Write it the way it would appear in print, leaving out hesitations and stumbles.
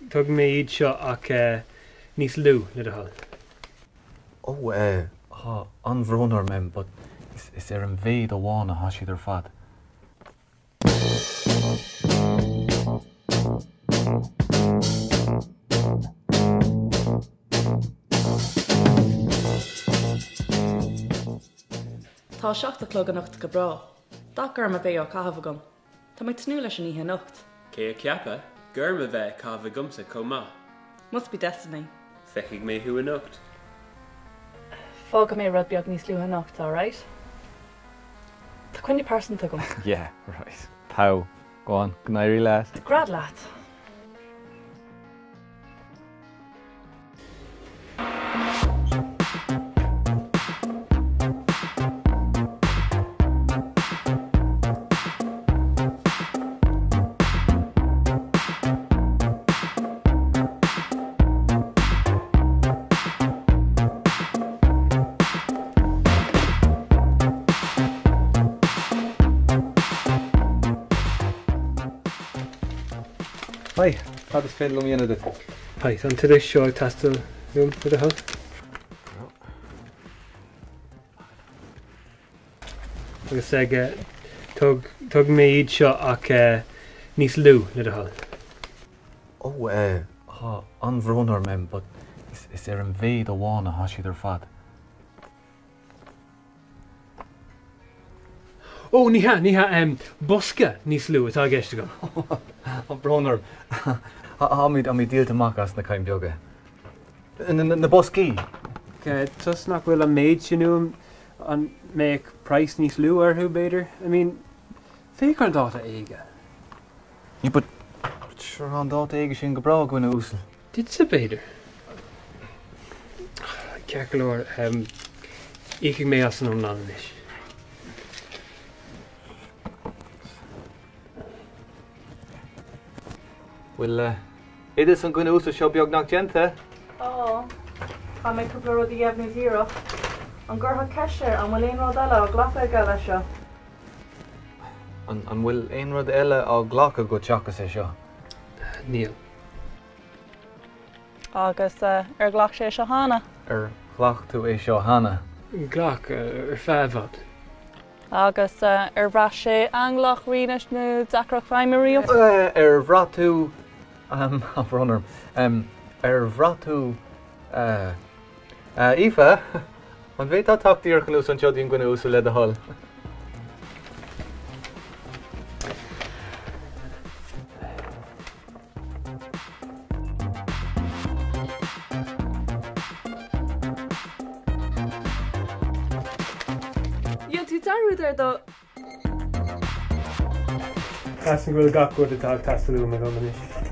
Tógfaidh mé iad seo ach níos lú, le do thoil. Ó, eh, tá an-bhrón orm, em, but is ar an mhéid amháin atá siad ar fad. Tá 7 a chlog anocht go breá. Dath gorm a bheidh á chaitheamh agam. Tá mé ag tnúth leis an oíche anocht. Cé a cheapfadh gorm a bheith á chaitheamh agamsa chomh maith? Must be destiny. Feicfidh mé thú anocht. Fágfaidh mé rud beag níos luaithe anocht, alright? Tá coinne pearsanta agam. Yeah, right. Pow. Go on, go n-éirí leat. Gread leat. Hi, cad is féidir liom a dhéanamh duit? Hi, tá an t-oideas seo ag teastáil uaim, le do thoil. Agus ag tógfaidh mé iad seo ach níos lú, le do thoil. Ó, eh, tá an-bhrón orm, em, but is ar an mhéid amháin atá siad ar fad. Ó, ní hea, ní hea, em, bosca níos lú atá i gceist agam. Tá brón orm. Táimid, táimid díolta amach as na cinn beaga. Na boscaí. Toisc nach bhfuil an méid sin uaim, an mbeadh praghas níos lú orthu, b'fhéidir? I mean, féach ar an dáta éaga. Yeah, but, but sure tá an dáta éaga sin go breá, a dhuine uasail. Duitse, b'fhéidir. Ceart go leor, íocfaidh mé as an iomlán anois. Bhfuil oideas an dhuine uasail seo beagnach déanta? Tá. Caithfidh mé cúpla rud a dheimhniú díreach. An gcuirfeá ceist air an bhfuil aon rud eile á ghlacadh aige leis seo? An bhfuil aon rud eile á ghlacadh agat seachas é seo? Níl. Agus ar ghlac sé é seo cheana? Ar ghlac tú é seo cheana? Ghlac, ar feadh i bhfad. Agus ar bhraith sé eanglach, rianaist nó deacracht feidhme riamh? Ar bhraith tú, tá brón orm, ar bhraith tú, Aoife, an bhféadfá teacht díreach anuas anseo don dhuine uasal le do thoil? Dhein tú dearúd ar do. Measaim go bhfuil gach rud atá ag teastáil uaim agam anois.